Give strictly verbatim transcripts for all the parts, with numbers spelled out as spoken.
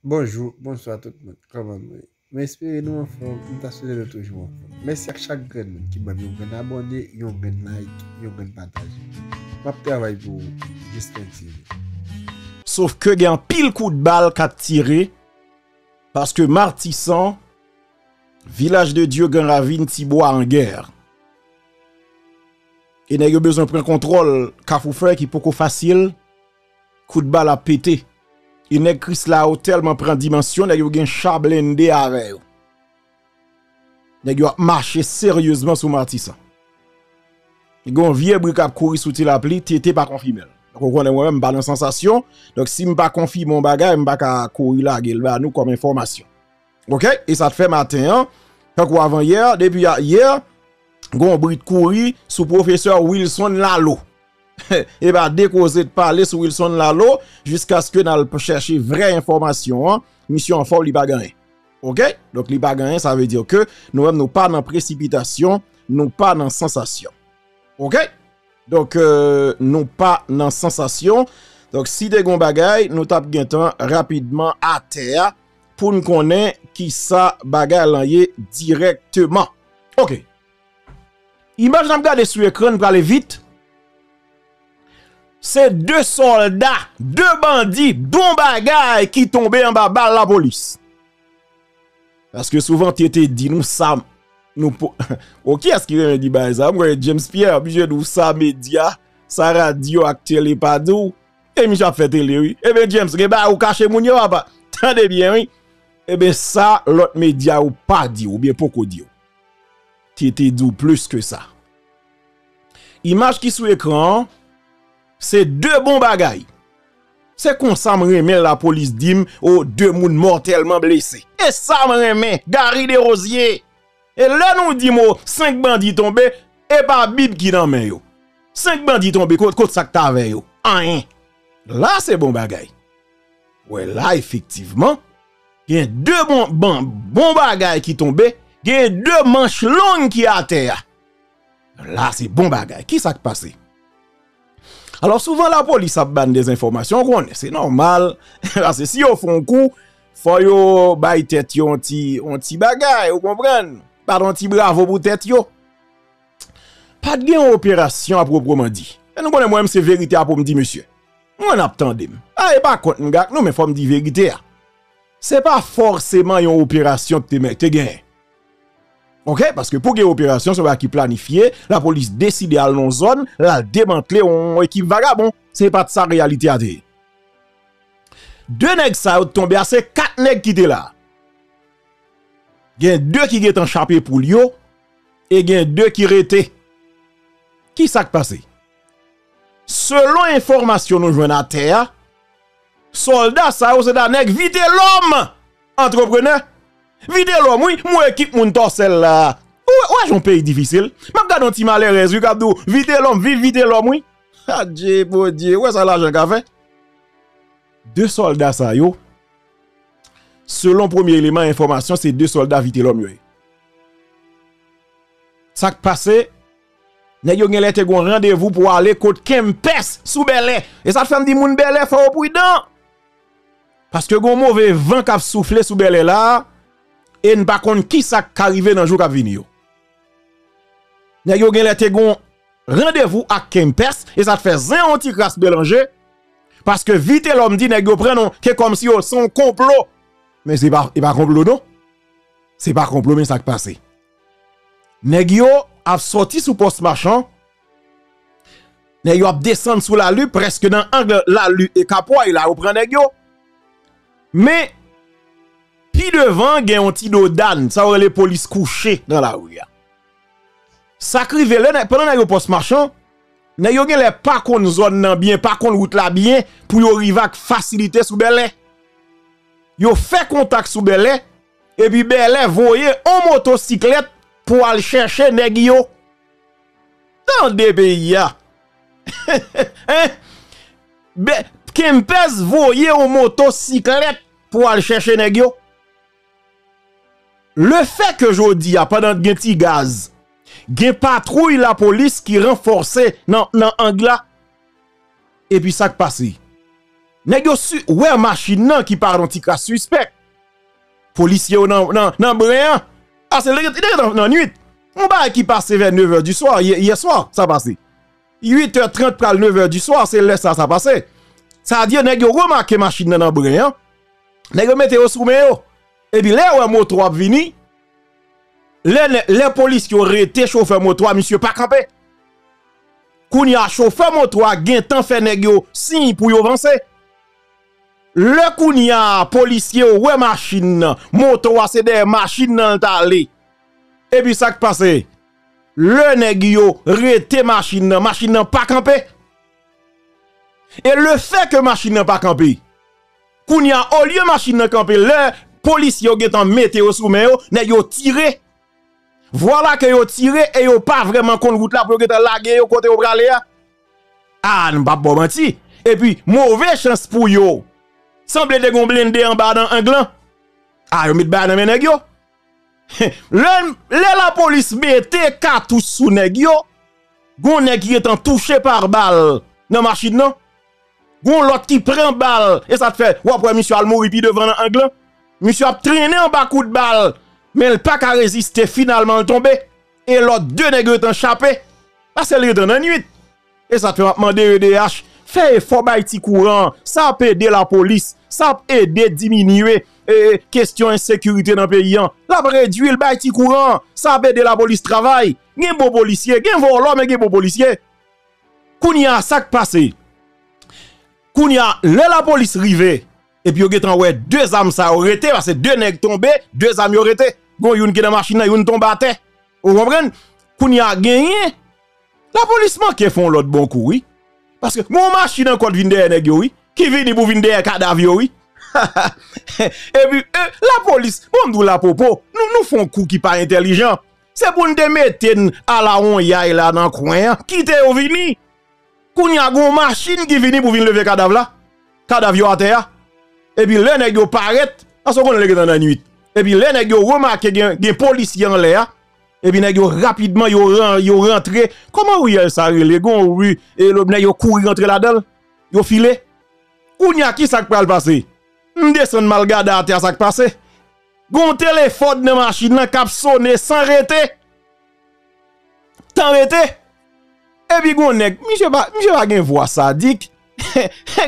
Bonjou, bonswa tout moun. Kòman nou ye? M espere nou anfòm, m ta swete nou toujou anfòm. Mèsi ak chak grenn moun ki ban m yon grenn abòne, yon grenn like, yon grenn pataje. M ap travay pou ou, Justin T V. Sof ke gen anpil kout bal k ap tire, paske Matisan, Vilaj de Dye, Gran Ravin, Tibwa an gè. E nèg yo bezwen pran kontwòl Kafou Frè ki poko fasil, kout bal ap pete. E nèg Krisla yo tèlman pran dimansyon, nèg yo gen cha blende avè yo. Nèg yo ap mache seryezman sou Matisan. Gen yon vye bri k ap kouri sou Ti Lapli, T T pa konfime l. Donk, ou konnen mwen menm, m pa nan sansasyon. Donk, si m pa konfime yon bagay, m pa ka kouri lage l ba nou kòm enfòmasyon. Oke? E sa t fè maten an, tankou avanyè, depi a- yè, gen yon bri t kouri sou pwofesè Wilson Lalo. E pa de koze t pale sou Wilson Lalo, jiskaske n al chèche vrè enfòmasyon an, misye anfòm, li pa gen anyen. Oke? Donk, li pa gen anyen, sa vle di ke nou menm nou pa nan presipitasyon, nou pa nan sansasyon. Oke? Donk, euh, nou pa nan sansasyon. Donk, si te gen yon bagay, nou t ap gentan rapidman atè a pou n konnen kisa bagay lan ye dirèkteman. Oke. Imaj n ap gade sou ekran, n prale vit. Se de sòlda, de bandi, bon bagay ki tonbe anba bal lapolis. Paske souvan T T di nou sa, nou po-, o, kiyès ki renmen di bagay sa? M kwè James Pierre oblije di w sa medya, sa radyo ak tele pa di w. E misye ap fè tele, wi. Ebyen, James, gen bagay ou kache moun yo, papa. Tande byen, wi. Ebyen, sa lòt medya yo pa di w, oubyen poko di w. T T di w plis ke sa. Imaj ki sou ekran an, se de bon bagay. Se konsa m renmen lapolis di m, o, de moun mòtèlman blese. E sa m renmen, Gary Desrosiers. E lè nou di m, o, senk bandi tonbe, e pa Bib ki nan men yo. Senk bandi tonbe, kot, kot sa k t avè yo? Anyen. La se bon bagay. Wè la, efektivman, gen de bon, bon, bon bagay ki tonbe, gen de manch long ki atè a. La, se bon bagay. Kisa k pase? Alò, souvan lapolis ap ba n de enfòmasyon, w konnen, se nòmal. Paske si yo fè yon kou, fò yo bay tèt yo yon ti, yon ti bagay, ou konprann? Bat yon ti bravo pou tèt yo. Pa t gen yon operasyon a pwoprman di. E nou konnen mwen menm se verite a pou m di, mesye. Mwen ap tande m. A, e pa kont m gak nou, men fò m di verite a. Se pa fòseman yon operasyon ki te mè-, te genyen. Oke? Paske pou gen operasyon, se yon bagay ki planifye, lapolis deside al nan yon zòn, l al demantle yon ekip vagabon. Se pa t sa reyalite a te ye. De nèg sa yo t tonbe a, se kat nèg ki te la. Gen de ki gentan chape poul yo, e gen de ki rete. Kisa k pase? Selon enfòmasyon nou jwenn atè a, sòlda sa yo se ta nèg Vitelòm, antreprenè. Vitelòm, wi, m wè ekip moun Tòsèl la. Ou wè, ou wè jan yon peyi difisil? M ap gade yon ti malèrèz, wi, k ap di w, Vitelòm, viv Vitelòm, wi. Adje, Bondye, ou wè sa lajan ka fè? De sòlda sa yo, selon premye eleman enfòmasyon, se de sòlda Vitelòm yo ye. Sa k pase? Nèg yo genlè te gen yon randevou pou ale kot Kempès sou Bèlè. E sa k fè m di moun Bèlè fò yo pridan. Paske gen yon move van k ap soufle sou Bèlè la, e n pa konn kisa k ka rive nan jou k ap vini yo. Nèg yo genlè te gen yon randevou ak Kempès, e sa t fè zen yon ti kras melanje, paske Vitelòm di nèg yo pran non, ke kòmsi yo se yon konplo. Men se pa, e pa konplo non. Se pa konplo, men sa k pase. Nèg yo ap sòti sou pòs Machan, nèg yo ap desann sou lali, prèske nan ang lali e Kapway la, yo pran nèg yo. Men, pi devan, gen yon ti dodàn, sa yo rele polis kouche nan lari a. Sa k rive lè nèg, pandan nèg yo pòs Machan, nèg yo genlè pa konn zòn nan byen, pa konn wout la byen, pou yo rive ak fasilite sou Bèlè. Yo fè kontak sou Bèlè, epi Bèlè voye on motosiklèt pou al chèche nèg yo. Tande peyi a. Hein? Bè-, Kempès voye on motosiklèt pou al chèche nèg yo. Lefètke jodi a, pandan gen ti gaz, gen patwouy lapolis ki ranfòse nan, nan ang la. Epi sa k pase? Nèg yo si, wè machin nan ki pa yon ti kras sispèk. Polisye yo nan, nan, nan bren an. Ase, li te nan, nan nwit. Yon bagay ki pase vè nèf è di swa, yè, yè swa, sa pase. Uit è trant pral nèf è di swa, se lè sa, sa pase. Sa di, nèg yo remake machin nan nan bren an. Nèg yo mete yo sou men yo. Epi lè yo wè moto ap vini, lè, lè polis yo rete chofè moto a, misye pa kanpe. Kounye a, chofè moto a gentan fè nèg yo siy pou yo vanse. Lè kounye a, polisye yo wè machin nan, moto a se dèyè machin nan l t ale. Epi sa k pase? Lè nèg yo rete machin nan, machin nan pa kanpe. E lefètke machin nan pa kanpe, kounye a, olye machin nan kanpe, lè polisye yo gentan mete yo sou men yo, nèg yo tire. Vwala ke yo tire e yo pa vrèman konn wout la pou yo gentan lage yo kote yo prale a. A, n p ap ba w manti. Epi, move chans pou yo, sanble te gen yon blende anba nan ang lan. A, yo met bagay nan men nèg yo. Lè, lè lapolis mete katouch sou nèg yo, gon nèg ki gentan touche pa bal nan machin nan. Gon lòt ki pran bal, e sa t fè w ap wè misye al mouri pi devan nan ang lan. Misye ap trennen anba kout bal, men l pa ka reziste, finalman l tonbe. E lòt de nèg yo gentan chape, paske l gentan nan nwit. E sa t fè m ap mande E D H, fè efò bay ti kouran, sa ap ede lapolis, sa ap ede diminye, e, kesyon ensekirite nan peyi an. L ap redui l, bay ti kouran, sa ap ede lapolis travay. Gen bon polisye, gen vòlò, men gen bon polisye. Kounye a, sa k pase? Kounye a, lè lapolis rive, epi yo gentan wè de zam sa yo rete, paske de nèg tonbe, de zam yo rete. Gon youn ki nan machin nan, youn tonbe atè. Ou konprann? Kounye a, genyen, lapolis manke fè yon lòt bon kou, wi. Paske gon machin ankò t vin dèyè nèg yo, wi, ki vini pou vin dèyè kadav yo, wi. Epi, e, lapolis, bon, m di w lapopo, nou, nou fè yon kou ki pa entèlijan. Se pou n te mete n alawonyay la nan kwen an, kite yo vini. Kounye a, gon machin ki vini pou vin leve kadav la. Kadav yo atè a. Epi lè nèg yo parèt, paske w konnen li gentan nan nwit. Epi lè nèg yo remake gen, gen polisye anlè a, epi nèg yo rapidman, yo ran-, yo rantre. Kòman riyèl sa rele? Gon ri, e lòt nèg yo kouri rantre ladan l. Yo file. Kounye a, ki sa k pral pase? M desann m al gade atè a sa k pase. Gon telefòn nan machin nan k ap sone san rete. Tan rete. Epi gon nèg, misye pa, misye pa gen vwa sadik.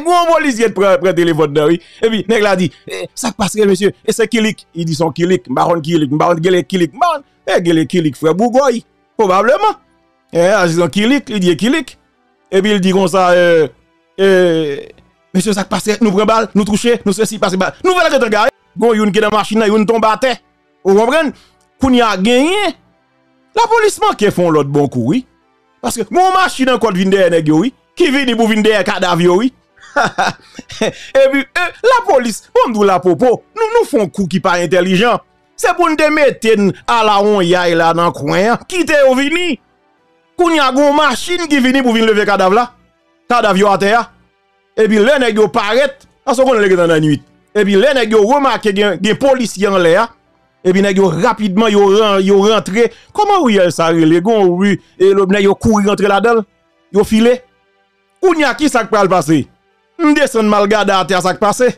Gon polisye t pran, pran telefòn nan, wi. Epi nèg la di, "E, sa k pase, mesye? E se kilik?" Li di, "Se yon kilik. M pa konn kilik. M pa konn gele kilik. M pa konn." E gele kilik, frè bougòy. Pwobableman. E, a, se yon kilik. Li di, "E kilik." Epi l di konsa, e, e, "Mesye, sa k pase? Nou pran bal, nou touche, nou sesi, pase bal." Nouvèl gentan gaye. Gon youn ki nan machin nan, youn tonbe atè. Ou konprann? Kounye a genyen. Lapolis manke fè yon lòt bon kou, wi. Paske gon machin ankò t vin dèyè nèg yo, wi. Ki vini pou vin dèyè kadav yo, wi. Epi, e, lapolis, bon, m di w lapopo, nou, nou fè yon kou ki pa entèlijan. Se pou n te mete n alawonyay la nan kwen an, kite yo vini. Kounye a, gon machin ki vini pou vin leve kadav la. Kadav yo atè a. Epi lè nèg yo parèt, paske w konnen li gentan nan nwit. Epi lè nèg yo remake gen, gen polisye anlè a, epi nèg yo rapidman, yo ran-, yo rantre. Kòman riyèl sa rele? Gon ri, e lòt nèg yo kouri rantre ladan l. Yo file. Kounye a, ki sa k pral pase? M desann m al gade atè a sa k pase.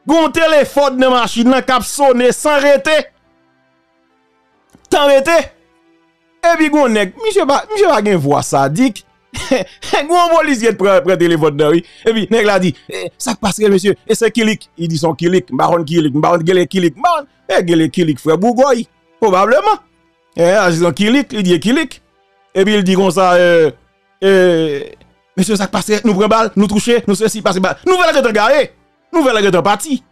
Gon telefòn nan machin nan k ap sone san rete. Tan rete. Epi gon nèg, misye pa, misye pa gen vwa sadik. Gon polisye t pran, pran telefòn nan, wi. Epi nèg la di, "E, sa k pase, mesye? E se kilik?" Li di, "Se yon kilik. M pa konn kilik. M pa konn gele kilik. M pa konn." E gele kilik, frè bougòy. Pwobableman. E, a, se yon kilik. Li di, "E kilik." Epi l di konsa, e, e, "Mesye, sa k pase? Nou pran bal, nou touche, nou sesi, pase bal." Nouvèl gentan gaye. Nouvèl gentan pati.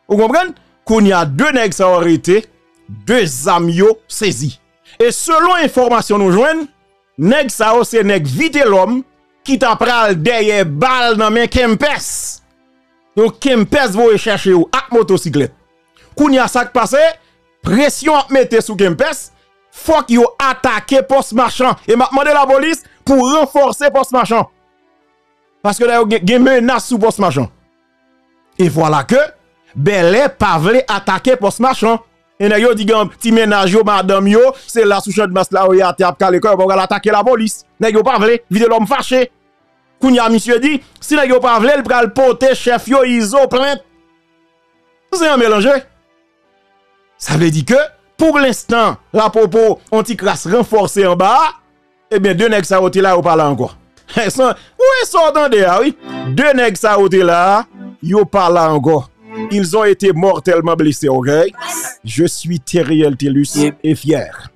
Ou konprann? Kounye a, de nèg sa yo rete, de zam yo sezi. E selon enfòmasyon nou jwenn, nèg sa yo se nèg Vitelòm ki ta pral dèyè bal nan men Kempès. Donk, Kempès voye chèche yo ak motosiklèt. Kounye a, sa k pase, presyon ap mete sou Kempès, fòk yo atake Pòs Machan. E m ap mande lapolis pou ranfòse Pòs Machan. Paske nèg yo gen, gen menas sou Pòs Machan. E vwala ke Bèlè pa vle atake Pòs Machan. E nèg yo di gen ti mennaj yo, madanm yo, se la sou Channmas la yo ye atè ap kale kò yo, pa pral atake lapolis. Nèg yo pa vle, Vitelòm fache. Kounye a, misye di, si nèg yo pa vle, l pral pote chèf yo Izo plent. Se yon melanje. Sa vle di ke, pou lenstan, lapopo on ti kras ranfòse anba a, ebyen, de nèg sa yo te la, yo pa la ankò. Ou wè sa w tande a, wi. De nèg sa yo te la, yo pa la ankò. Ils ont été mortellement blessés, ok? Je suis Theriel Thelus et fier.